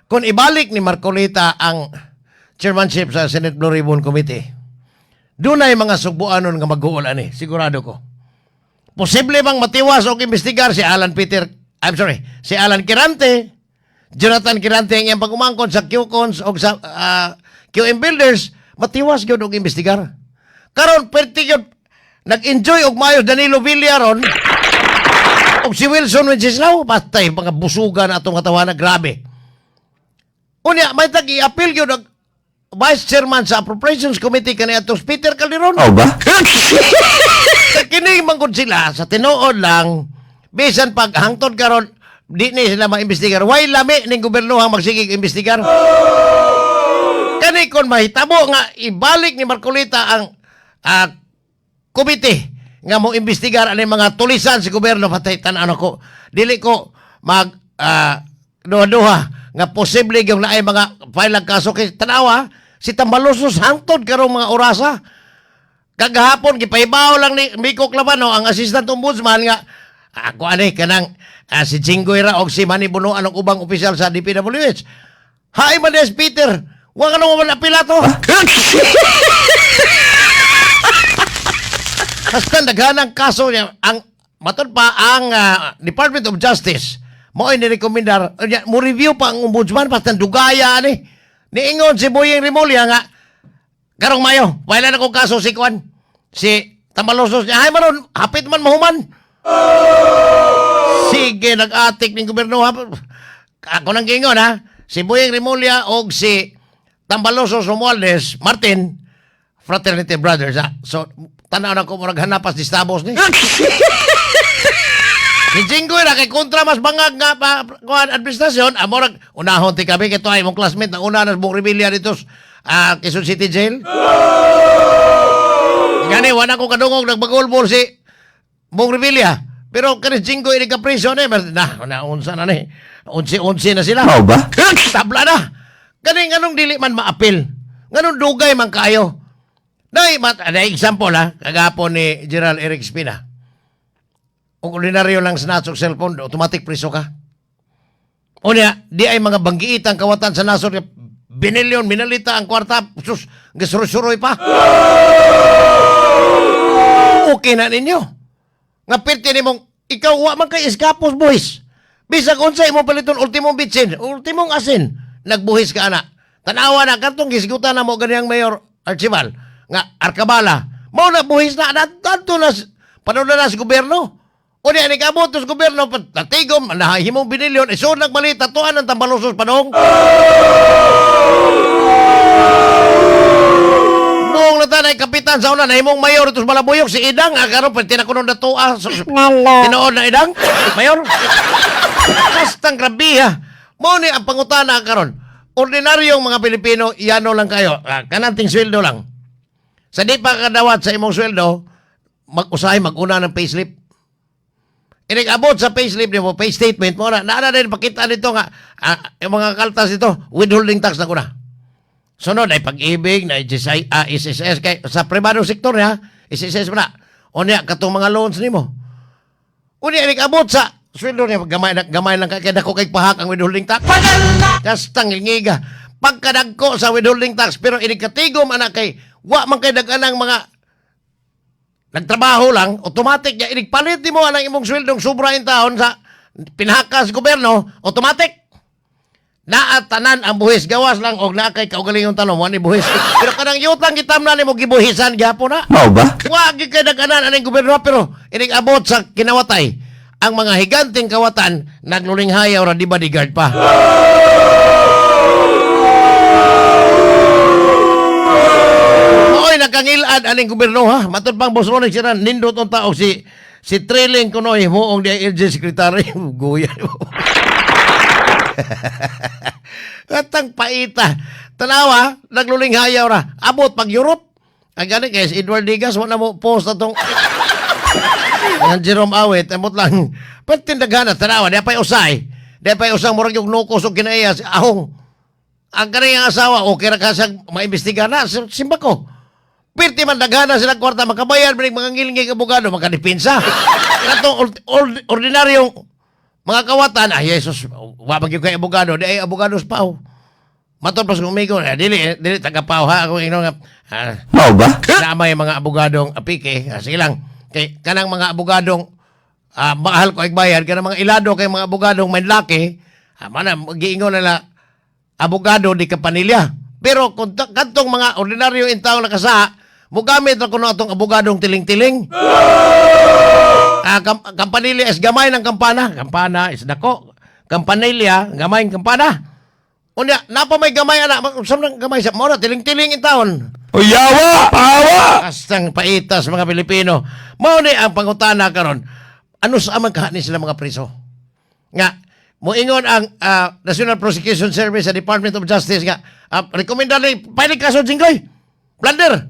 Kung ibalik ni Marcoleta ang chairmanship sa Senate Blue Ribbon Committee, dunay mga sugbuanon nga maghuol ani, sigurado ko. Posible bang matiwas og imbestigar si Alan Peter, I'm sorry, si Alan Quirante, Jonathan Quirante ang iyang pag-umangkon sa QCons o sa QM Builders, matiwas gyud og imbestigar. Karon perti gyud nag-enjoy og maayo Danilo Villa ron og si Wilson Wenceslao, patay mga busugan atong katawan, grabe. Unya, may tag i-appeal gyud og Vice Chairman sa Appropriations Committee kani atong Peter Calderon. Oh ba? Kay kini manggod sila sa tinuod lang, bisan pag hangtod karon di ni sila maimbestigar. Way lami ning gobyerno ang magsigig imbestigar. Kani kon mahitabo nga ibalik ni Marcoleta ang komite nga mo imbestigar ani mga tulisan sa gobyerno, patay, tan-aw ko. Dili ko mag duha-duha nga posible yung naay mga file ang kaso kay tanawa si Tambalusos hangtod karong mga orasa. Kagahapon gipahibaw lang ni Mico Clavano, ang assistant ombudsman, nga ako ani kanang si Jinggoy ra og si Manny Bonoan og ubang opisyal sa DPWH. Hay man des Peter, wa ka naman apilato. Basta daghan ang kaso niya, ang matod pa ang Department of Justice mo ay nirekomendar mo review pa ang ombudsman, basta dugaya ani. Niingon si Boyeng Remulla nga karong Mayo, wala na kong kaso si Kwan. Si Tamalosos niya, ay maron, hapit man mahuman. Sige, nag-atik ng gobyerno. Ha? Ako nang gingon, ha? Si Boyeng Remulla og si Tambalosos Romualdez, Martin, fraternity brothers, ha? So, tanaw na ko, murag hanapas di Stabos ni. Si Jinggoy na kay kontra mas bangag nga pa kuan administrasyon, amorag unahon ti kami kay ay mong classmate na una na buong rebellion dito sa Quezon City Jail. Gani wala ko kadungog nagbagulbol si Bong Revilla. Pero kani Jinggoy ni kapriso ni na na unsa na ni. Unsi-unsi na sila. Mao ba? Tabla na. Kani nganong dili man maapil? Nganong dugay man kaayo? Nay, mat, na example ha, kagapon ni Gerald Eric Espina. Kung ordinaryo lang snatch og cellphone, automatic priso ka. Unya, di ay mga banggiitang kawatan sa nasod, binilyon, minalita ang kwarta, sus, gisuroy-suroy pa. Okay na ninyo. Nga pirti nimong, ikaw wa man kay eskapos, boys. Bisag unsa imong paliton, ultimong bitsin, ultimong asin, nagbuhis ka ana. Tanawa na katong gisgutan na mo ganiyang Mayor Archival nga Arkabala. Mao na buhis na adto na panudlan na sa gobyerno. Unya ni kabot sa gobyerno tatigom nahimong binilyon isod nagbalita tuan ang Tambalusos padong. Buong na tanay kapitan sa una nahimong mayor ito sa Malabuyok si Idang karon pwede na kuno datua. So, tinuod na Idang mayor. Bastang grabe ha. Mao ni ang pangutana karon. Ordinaryong mga Pilipino, yano lang kayo. Kananting sweldo lang. Sa di pa kadawat sa imong sweldo, mag-usahay mag-una ng payslip. Inig-abot sa payslip nimo, pay statement mo na, naana din pakita nito nga yung mga kaltas nito, withholding tax na kuna. Sunod ay Pag-IBIG, na GSI, SSS, kay, sa pribado sektor niya, SSS mo na. Unya, katong mga loans nimo. Unya, inig-abot sa sweldo niya, gamay, na, gamay lang kay dako kay pahak ang withholding tax. Kastang ngiga. Pagkadagko sa withholding tax, pero inig katigom anak kay, wa man kay daganang mga nagtrabaho lang, automatic niya, inigpalit mo anang imong sweldong sobra in taon sa pinahakas gobyerno, automatic. Naatanan ang buhis, gawas lang og naa kay kaugalingong tanong, wa ni buhis. Pero kanang yutang gitamnan nimo gibuhisan gyapon na. Mao ba? Wa gyud kay daganan aning gobyerno pero inig abot sa kinawatay ang mga higanting kawatan naglulinghayaw ra di bodyguard pa. Oy, nakangilad aning gobyerno ha. Matud pang Boss Ronnie sira nindot ang tao si si Trilling kunoy moong DILG secretary guya. Atang paita. Tanawa, naglulinghayaw ra. Abot pag Europe. Ang gani kay si Edward Digas wala mo post atong ang Jerome Awit, amot lang. Pagtindaghan na, tanawa, di pa'y usay. Di pa'y usang murag yung nukos o kinaiya, si ahong. Ang kaniyang asawa, okay ra ka siya maimbestiga na, simba ko. Pirti man daghana sila kwarta, makabayad man mga ngilingig abogado, makadipinsa. Katong ordinaryong Mga kawatan, ay Jesus, wa man gyud kay abogado, di ay abogado sa PAO. Matod pa sa umigo, eh, dili, eh, dili taga PAO ha, ako ingnon nga, Mao ba? Na may mga abogadong apike, sige lang, kay kanang mga abogadong mahal ko bayad, kanang mga ilado kay mga abogadong may laki, mana, giingon nila, abogado di kampanilya. Pero kung kadtong mga ordinaryo in tao nakasa, mugamit ra kuno atong abogadong tiling-tiling. Kampanilya is gamay ng kampana. Kampana is dako. Kampanilya, gamay ng kampana. Unya, napa may gamay ana, usam ng gamay sa mora tiling-tiling in taon. Uyawa! Pawa! Kastang paitas mga Pilipino. Mao ni ang pangutana karon. Ano sa amang kahani sila mga priso? Nga moingon ang National Prosecution Service sa Department of Justice nga rekomenda ni file kaso Jinggoy. Plunder.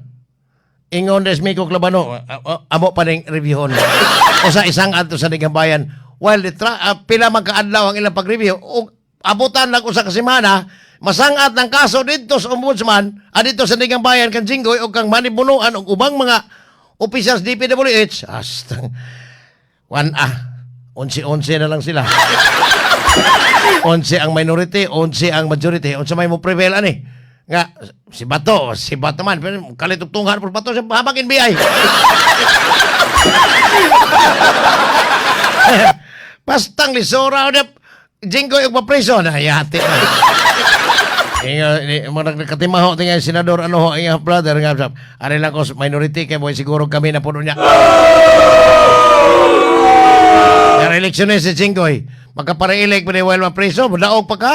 Ingon des Miko Clavano, amo pa ning reviewon. O sa isang adto sa Bayan while the pila man kaadlaw ang ilang pag-review ug abutan lang usa ka semana masangat ng kaso didto sa ombudsman didto sa Bayan kan Jinggoy ug kang Manny Bonoan ug ubang mga officials DPWH, astang one 11-11 na lang sila. 11 ang minority, 11 ang majority. Unsa may mo prevail ani? Nga si Bato, si Bato man pero kalit og tunghan por Bato sa habang NBI. Bastang lisora na Jinggoy og mapreso na yati na. Inga ni mo nagkatimaho tinga senador ano ho inga brother nga sab. Ari lang ko sa minority kay mo siguro kami na puno niya. Ang eleksyon si Jinggoy, magkapare-elect pa ni while mapreso, daog pa ka,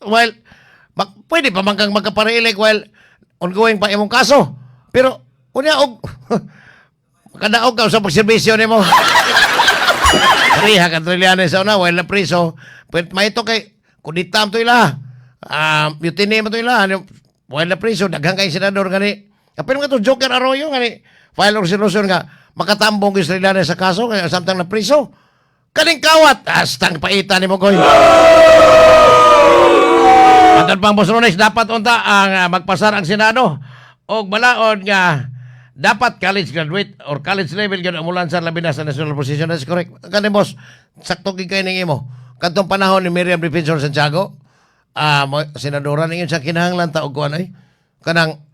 while, pwede pa man kang magkapare-elect while ongoing pa imong kaso. Pero, unya og, makadaog ka sa pagserbisyo nimo. Riha ka Trillanes sa una, while na preso, pwede maito kay, kuditam to ila. Mutiny mo to ila. Ano, while na preso, daghang kay senador gani. Pero nga to Joker Arroyo gani, file or resolution nga, makatambong kay Trillanes sa kaso, kaya samtang na preso. Kaning kawat, astang paita ni Mogoy. Matod pang Boss Ronex, dapat unta ang magpasar ang Senado og balaod nga dapat college graduate or college level gyud ang mulan sa labi na sa national position. That's correct. Kani boss, sakto gid kay ning imo. Kadtong panahon ni Miriam Defensor Santiago, senadora ninyo sa kinahanglan ta og kuan ay kanang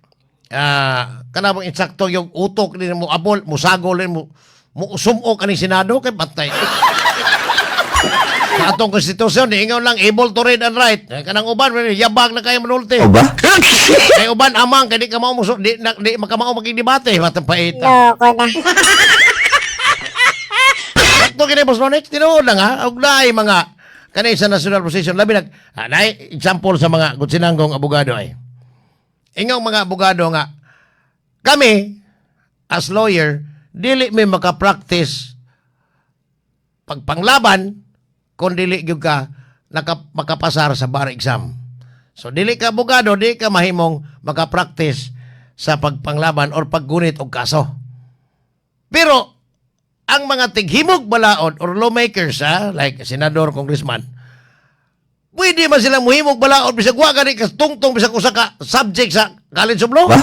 kanang insakto yung utok ni mo abol, musagol ni mo mo sumok kaning Senado kay patay. Sa atong konstitusyon, ingon lang able to read and write. Eh, kanang uban, yabag na kayo manulti. Mao ba? Kay uban amang kay di ka mao di, na, di makamao makigdebate matang paita. Loko na. Sakto kini Boss Ronix, tinuod lang ha. Og naay mga kanay sa national position labi nag naay example sa mga kutsinanggong abogado ay. Ingong mga abogado nga kami as lawyer dili mi makapractice pagpanglaban kung dili gyud ka makapasar sa bar exam. So dili ka abogado, dili ka mahimong makapractice sa pagpanglaban or paggunit og kaso. Pero ang mga tighimog balaod or lawmakers ha, like senador, congressman, pwede man silang muhimog balaod bisag wa gani ka tungtong bisag usa ka subject sa College of Law. Ba?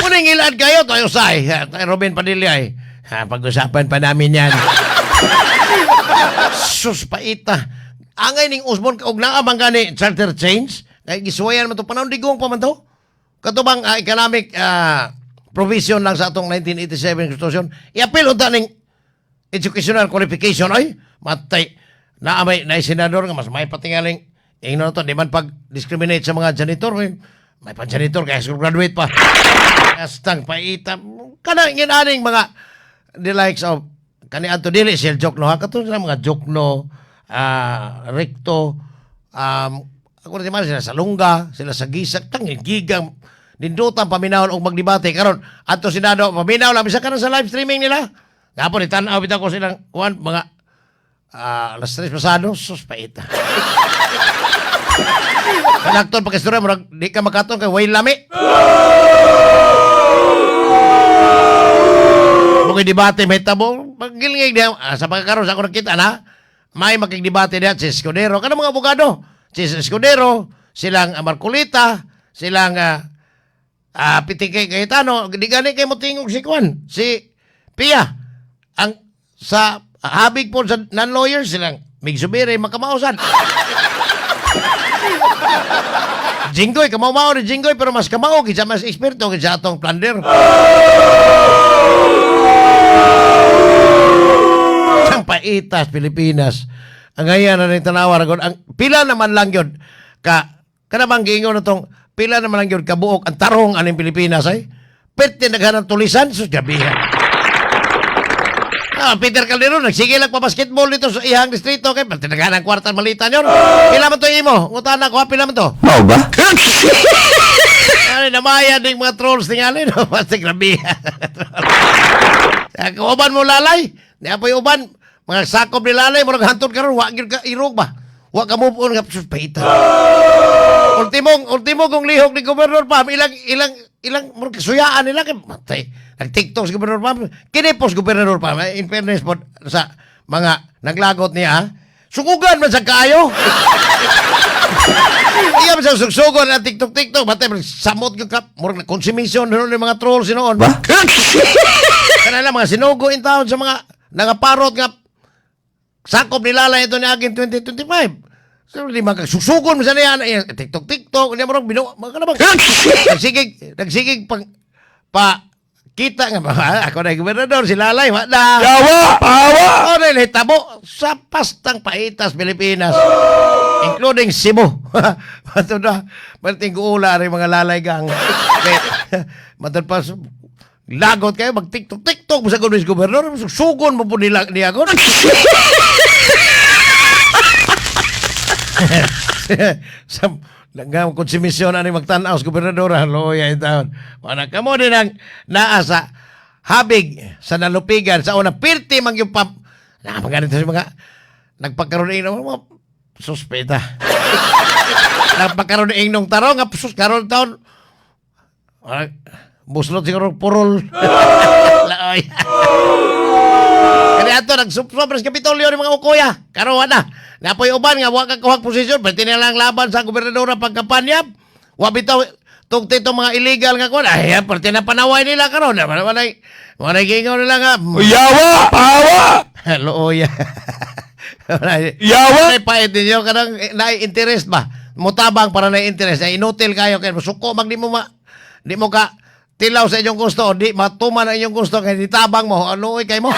Muning ilad kayo, tayo say. Tayo Robin Padilla ay. Ha, pag-usapan pa namin yan. Sus, paita. Angay ning usbon og naa man gani charter change, kay gisuwayan man to panahon digong pa man to. Kato bang economic provision lang sa atong 1987 Constitution, i-appeal unta ning educational qualification ay matay na may na senador nga mas may patingaling ingnon to di man pag discriminate sa mga janitor may pa janitor kay high school graduate pa. Astang paita kana ingin mga the likes of kani adto dili sila joke no ha, kato sila mga joke no Recto, ako na man sila sa Lungga, sila sa Gisak, tanging gigang nindutan paminawon og magdebate karon adto Senado paminaw lang bisa karon sa live streaming nila. Gapon itan-aw bitaw ko silang kuan mga alas 3 pasado, sus paita. Kanakton pagkistorya, murag di ka makaton kay way lami. Mga debate may tabo, magilingig diya. Sa pagkakaroon sa ako nakita na, may makigdebate diya si Escudero. Kanang mga abogado, si Escudero, silang Marcolita, silang Pitike Cayetano, di gani kay mo tingog si Kwan, si Pia, ang sa habig po sa non-lawyers silang Migsubiri makamausan. Jinggoy, kamao ni Jinggoy, pero mas kamao, kaysa mas eksperto, kaysa atong plunder. Sang paitas, Pilipinas. Ang ngayon na rin tanawa, ragon, ang pila naman lang yun, ka, kana bang giingon na tong, pila naman lang yun, kabuok, ang tarong aning Pilipinas ay, pwede naghanang tulisan, sus, gabihan. Ah, Peter Calderon, nagsige lang pa basketball dito sa ihang distrito, kay pwede naghanang kwarta malitan yun. Pila man to imo? Ngutan ako, ha? Pila man to? Mao ba? Ano, namaya ding mga trolls tingali, no? Basta grabe. Kung uban mo lalay, di apoy uban, mga sakop ni lalay, murag hantod karon, wa gyud ka irog ba? Wa ka move on nga sus paita. Ultimong, ultimo kong lihok ni Gobernador Pam, ilang ilang ilang murag suyaan nila kay matay. Nag-TikTok si Gobernador Pam. Kini po si Gobernador Pam, eh, in fairness po sa mga naglagot niya, ah, sukugan man sa kaayo. Iya man sa sugsugon ang TikTok TikTok, batay samot gyud ka, murag na consumption noon ng mga trolls noon. Ba? Kana lang mga sinugo in town sa mga nangaparot nga sakop nila lang ito ni Agin 2025. So, di man susugon mo sa niya, eh, TikTok, TikTok, hindi mo rin, binu, mga kanabang, nagsigig, nagsigig pang, pa, kita nga, ba, ako na yung gobernador, si Lalay, wa na. Yawa! Pawa! Ako na yung hitabo sa pastang paitas, Pilipinas, including Cebu. Matod na, mating guula rin mga lalay gang. Okay. Matod pa, lagot kayo, mag-TikTok, TikTok mo sa gobernador, gobernador, sugon mo po nila, niya ko. Sa langgam konsumisyon ani magtan-aw sa gobernador, haloya in taon. Wala kamo din ang naa sa habig sa nalupigan sa una pirti man yung pap na mga sa mga nagpagkaroon ng mga suspeta. Nagpagkaroon ng tarong nga sus karon taon. Ah, buslot siguro purol. Laoy. Kani ato nagsupsop sa Kapitolyo ni mga ukoya. Karon na. Napoy uban nga wa ka kuhag posisyon, pwede na lang laban sa gobernadora pagkampanya. Wa bitaw tugti itong mga illegal nga kuan. Ay, pwede na panaway nila karon. Wala wala wala gingon nila nga. Yawa! Pawa! Looya. Wala. Yawa! Nay pait ninyo kanang na interest ba? Mutabang para na interest. Ay inutil kayo kay suko mag di mo ma, di mo ka tilaw sa inyong gusto, di matuman ang inyong gusto kay ditabang mo. Ano kay mo?